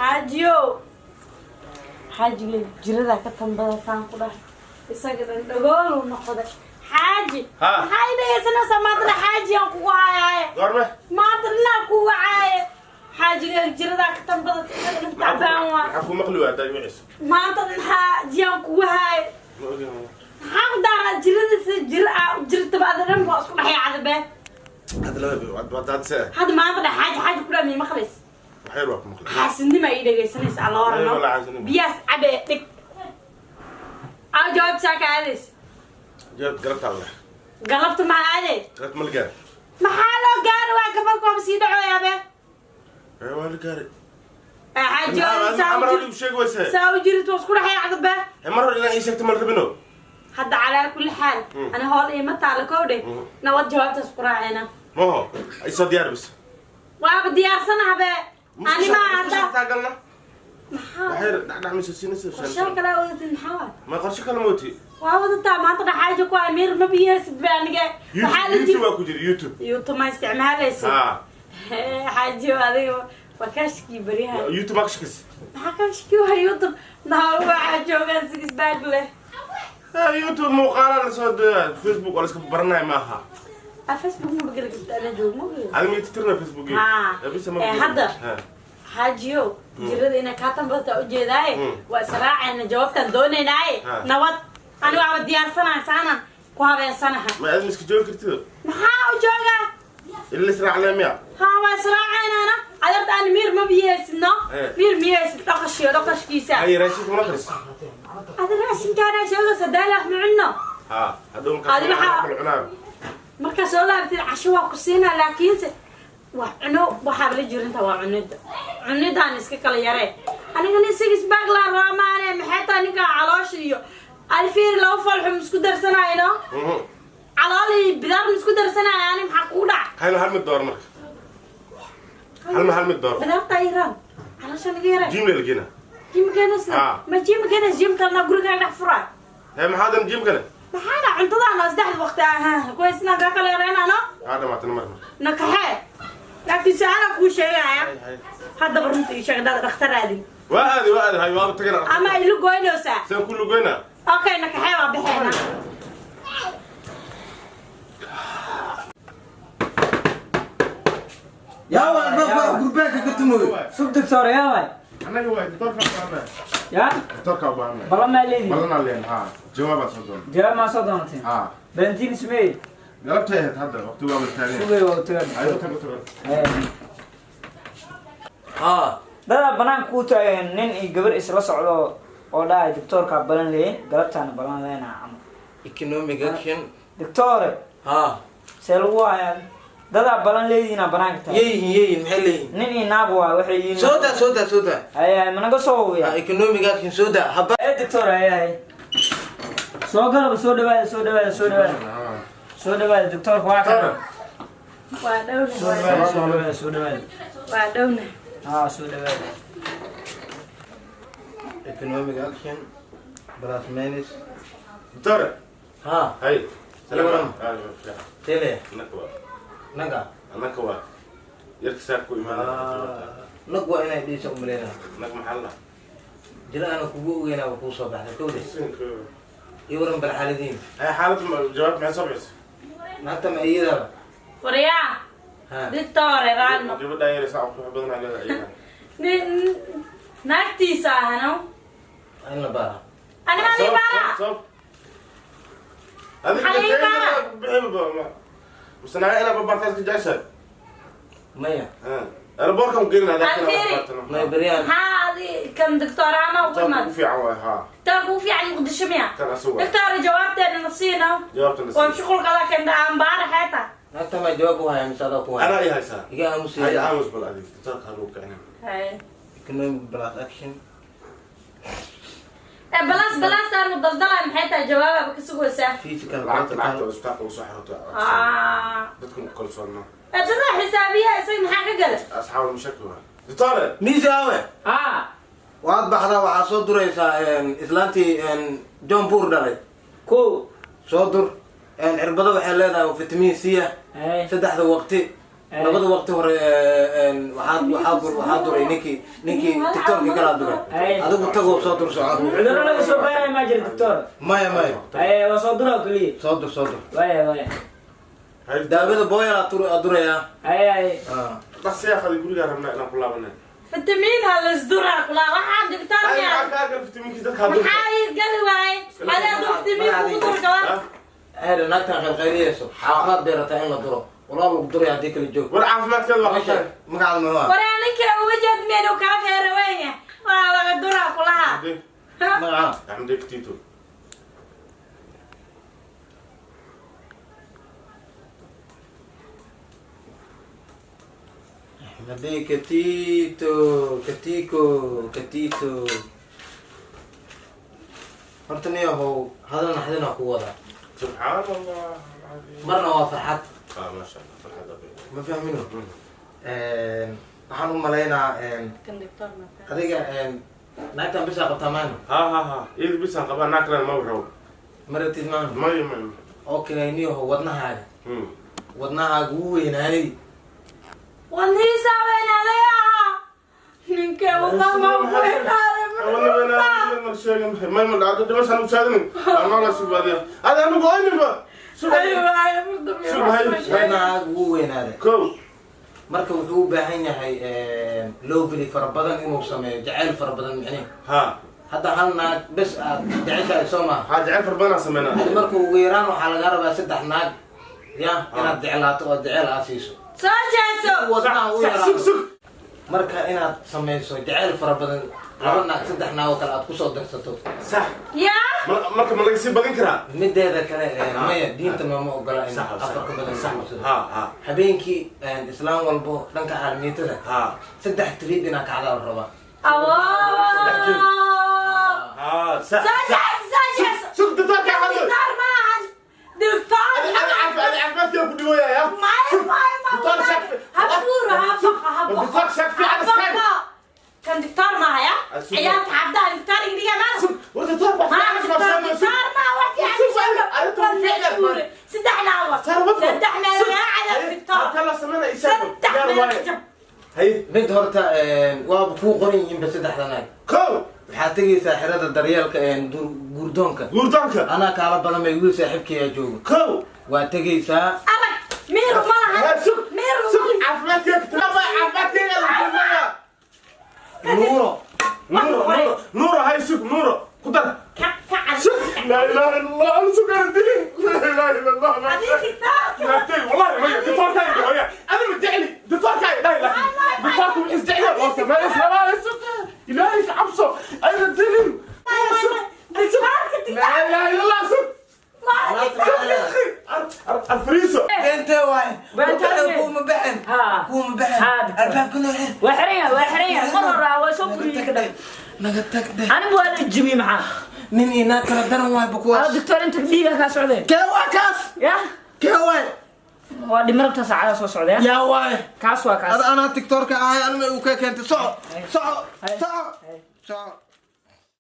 Xaajiyo, xaajiga jiradaa ka tambadataan ku dhahay, isaga dhan dhagooluu noqday, xaaji. Ha. Maxaa i dhegaysanaysaa maantana? Xaaji aan kugu hayaaye. Goorme? Maanta dhanaa ku wacaaye. Xaajiga jiradaa ka tambadata, isaga dhan tacbaan waa. Maxaa ku maqli waa haddaa wiciso? Maanta dhan xaaji aan kugu haaye. Ma ogin. Maxaa ku daaraa jiradiisa? Jira aa jirtaba, ada dhan waa isku dhex yaacda be. Hadda laba waa daadse. Hadda maanta dhan xaaji xaaji ku dhaa, mii maqlays? Waxyar waa ku maqli. Xaasidnima ii dhegaysanaysa alla Ay, horano. walaa xaasidnimo. Biyaas cabe, dhig aa jawaabtaa ka aadays. Jawaab galabtaa leh. Galabta maxaa aaday? Galabta ma la gaari. Maxaa loo gaari? Waa gabalka waaba sii dhacoyaa be. Ee, waa la gaari. Xaaji. Maxaa mar hore igu sheegi wayse? Saa u jirit waa isku dhex yaacda be. Ee, mar hore inaa ii sheegto ma la rabino. Hadda calaa kulli xaal, ani hool iima taala kowdhe. Nabad, jawaabtaas ku raacayna. Maho ay soo diyaar bis. Waaba diyaarsanaha be, ani maa hadda. Hadda galna. Maxaa? Waxyar dhacdhac maysa siinaysa. Qorshe kale wadatid maxaa waay? Ma qorshe kale mooti. Waa wadataa maanta dhaxaajo ku amiir ma biyeysid be aniga. Waxaa la YouTube. jir. Waa ku jira YouTube. YouTube ma isticmaalaysid? Ha. Xaajiyo, adiga waa kaashkii baryaha. YouTube maa ka shakis. Maxaa kaashkii? Waa YouTube naa, waxaa joogaan six pack leh. YouTube muuqaala la soo Facebook waa la iska baranaya maaha. A Facebook ma bageli karta, ana joog ma ogeyn. Adiga ma tirtirna Facebook? Ha. Ee, hadda. Xaajiyo, jirada inay kaa tambadata ujeedaaye. Waa israacayna, jawaabtaan doonaynaaye. Ha. Nabad, ani waaba diyaarsanahay, saanan ku habeensanaha. Ma aad ma iska joogi kartido? Maxaa u joogaa? Ila israaclee miya? Ha, waa israacaynana adeerta, ani miir ma biyeysidno. Eh. Miir miyeysid dhaqashiyo dhaqashkiisa. Hay, raashinka mana karis. Adi raashinkaana sheegaysa daalax ma cunno. Ha, hadhow. Adi markaas kala cunaa. Markaa soo laabtid casho waa ku siinaa, laakiinse wax cuno waxaaba la jirinta waa cunida, cunidaan iska kala yaree. Aniga nin six pack laa raamaane, maxay tahay ninkan caloosha iyo alfiir laba falxum isku darsanayno? Calool iyo bidaar ma isku darsanayo ani? Maxaa kugu dhac? Hayno, hal mid door marka, hal mid door. Bidaarta yaraan, caloosha naga yaree. Gym la gena. Gym genas? Ah. Ma gym genas? Gym kalena gurigaaga dhex furaa. Hee, maxaadan gym kale? Maxaa dha cuntadaana saddexda waqti ah kuwaysnaan kaa kala yareynano. Aa, dhamaatana mar mar. Nakaxee, laakiin su-aalaan kuu sheegaya. Hay. Haddaba runta ii sheeg, hadaad dhakhtar aadin. Waa aadi, waa aadi, hay, waaba tagana. Ama ilu goynaysaa? Saan ku lugoynaa. Okay, nakaxee, waa baxeena. Yaa waa albaabka gurbaanka ka tumooy? Sug, doctor, yaa waay? Annaga waay, doctorka u baahannahay. Yaa? Doctorka u baahannahay. Balan maa leedihi? Balanaa leen, ha, jawaabaa soo doona. Jawaab maa soo doonateen? Ha. Balantiin ismeey? Galabtay ahayd, hadda waqti waa wada taagan. Sugay, waa tagaa. Ayo, tago, tago. Haa. Dadaa banaanka kuu taagan, nin iyo gabar isla socdo oo dhahay doctorkaa balan leeyin, galabtaana balan leenaa camal. Economic action. Doctore. Haa. See lagu hayaa? Dadaa balan leedihiina banaanka taagan. Yeeyihin, yeeyihin, maxay leeyihin? Nin iyo naag waay, waxay yihiin. Soo daa, soo daa, soo daa. Hay, managa soo hubiya. Ha, economic action, soo daa haba. Ee doctor, hay hay, soo galaba, soo dhawaada, soo dhawaada, soo dhawaada, soo dhawaada, doctorka waa kana. Waa dhowna. Soo dhawaada, soo dhawaada, soo dhawaada. Waa dhowna. Haa, soo dhawaada. Economic action plus minus. Doctor. Haa. Hay. Salaam. Tele. Annaka waa. Naga. Annaka waa yarka saa ku imaanaya. Nag waa inay dhiisa umaleynaa. Annaka maxaa la Jira ana kugu ogeynaa, waa kuu soo baxday kowde iyo waran bal xaaladiin. Hay, xaalad jawaab maxay soo bixisay? Naagta ma iyadaba? Waryaa. Ha. Doctore, raano. Gabadhaan yaraysa qurux badan aa leedahay iyada. Nin naagtiisa ahno. In la baara. Ani maa lii baara? Sabab adiga Maxaa ii baara? bixiba mise naga inaad babartaa iska jeceshahay? Maya. Airportkan gelin. Alfiiri. Maya beryaan. Maxaa adi kan doctor ama ugu imaad? Ugu fiican waay, haa. Doctor ugu fiican Muqdisho miya? Kan asuga. Doctor, jawaabteena na siino. Jawaabta na waa sii. shuqulka la keenta aan baara xeeta. Naagta ma jawaab u haya mise adaa ku haya? Anaa ii haysaa. Iga aamusay. Hay, aamus bal adiga, doctorka haluu kicinin. Hay. Economic plus action. Ee balaas balaastaan daldalaa, maxay tahay jawaababa ka sugaysaa? Physical. Lacagta, lacagta. Practical. Isbitaalka ugu soo xirto. Ah. Dadku ma kalsoona. Ee dadaa xisaabiyaha, isaga maxaa ka gala? Asxaab mushaki waa doctore. Miise awe? Haa. Waad baxdaa, waxaa soo duraysaa islaantii John Buur dhalay. Ko. Soo dur cirbado, waxay leedahay oo vitamin C ah. Hay. Saddexda waqti. Labada waqti hore waxaa duray ninkii tiktorkii kalaa duray. Adigu tagoo soo dur soco. Cudurro laga soo baaraya maa jira, doctor? Maya, maya. Haye, waa soo dura oo keliya. Soo dur, soo dur. Waya, waya. Daawada booyal aad durayaa. Haye, haye. Dhaqsiyaa qaday, gurigaa rabnaa inaan ku laabanay. Fitamiin ha laisduraa kulaa, waxaan doctor Ay, miyaa? maxaa kaa gal fitamiinkiis dadka durka? Maxaa ii gali waayey? Adeed fitamiin kugu dur gabar. Heer naagtan qaylqayliyeyso, caafimaad bay rabtaa in la duro. Walaa lagu duraya haddii kala joog. War caafimaadkeeda waa Meesha qabtaa. Magacaada muxuu ah? Waraa ninka uga jeed miyaynu kaa feera weynya, waa laga duraa kulaha. Magaca? Axmed Katito. Axmedey Katito, Katiko, Katito. Horta niyahow, hadal naxdina ku wadaa. Subxaan Allah alcadiim. Marna waa farxad. Ah, maasha Allah, farxad abay. Ma fahmino. Waxaan u malaynaa Kan doctor ma? Adiga naagtan bisaa qabtaa maano? Ha ha ha, iyada bisaan qabaa, naag kalena ma rabo. Ma rabtid maano? Mayo, mayo. Okay, niyahow, wadnahaaga wadnahaaga wuu weynaaday. Wadnihiisaa weynaaday ahaa, ninkee wadnaha ma weynaaday? May ma dhacdo dhimashaan usaadinin anoola subaadiya ada anigu oyninba. Wadnahaaga wuu weynaaday. Kow. Marka wuxuu u baahan yahay lovely fara badan inuu sameeyo, jacayl fara badan micnihi. Hadda hal naag bes aad jeceshahay, soo maha? Ha, jacayl fara badanaa sameynaa. Hadi marka ugu yaraan waxaa lagaa rabaa saddex naag ya inaad jeclaato oo jeceyl aad siiso. Soo jeeso. Wadnaha u Sug. yaraado. Sug. Marka inaad samayso jacayl fara badan, laba naag, saddex naag oo kale aad kusoo darsato. Sax. Yaa. Marka ma laga sii badin karaa? Mideeda kale, maya, diinta nooma ogola in Sax. afar ka badan la guursado. Ha ha. Habeenkii islaam walbo dhanka caalamiintada saddex trip inaa kacdaa la rabaa. Awoo. Ha, sax. Soo jeeso, soo jeeso. Sug, doctorka hadlo. Doctor maahan, doctor. Adi adi caafimaadkeeda ku dhigoyaya. Maya, maya, Doctor maya. shak. Ha fuuro, ha faqa, ha faqa. Doctor shak fiican iska. Kan doctor maaha ya. Ciyaalka xabdaha doctor igdhiga maana. War doctor wax Maaha fiican doctor, isma. doctor maaha wax fiican. Sug, arrintu Waa fiican. fuure. Saddex naawa, saddex meel lagaa cadaab doctor. Halka la sameynaa isaga. Saddex meel jab. Hay. Mid horta waaba kuu qoran yihiinba saddexda naag. Kow. Waxaad tegaysaa xerada daryeelka guurdoonka. Guurdoonka. Anaa kaala balamay, wiil saaxiibkayaa joogo. Kow. Waa tegaysaa. Arag miir ma lahan. Sug. Miir. Sug, caafimaadkeeda caafimaadkeeda la kulmaya. Nuuro. Nuuro, Nuuro, Nuuro, hay, sug, Nuuro ku dar. Ka ka. Sug, laa ilaaha illa Allah, ana sug, ana dilin, laa ilaaha illa Allah. Adiga doctorka. Naagtay wallahi maya, doctorkaaga hooya ana ma jecli doctorkaaga dhahay, laakiin doctorku wuxuu isjecel oo sameeya islaamaha. Sug, ilaahay ka cabso, ana dilin. Sug. Doctorka. Laa ilaaha illa Allah, sug. Alfriso. Intee waay? Beentaa. Kuuma bixin. Ha. Kuuma bixin. Ha, doctor. Albaabka noo xir. Waa xiran yahay, waa xiran yahay, mar hore waa soo Naga buriyey. tag dheh, naga tag dheh. Anigu waa la jibiyey, maxaa? Nin iyo naag kala daran waay Ala. bukuwaas. Doctor, inta dhiiga kaa socdee. Kee waa kaas? Ya. Kee waay? Waa dhimarabta saacada soo socda ya. Yaa waay? Kaas waa kaas. Ad anaa tiktorka ahay, anima uu ka keentay. Soco, soco, Hay. soco, Hay. soco.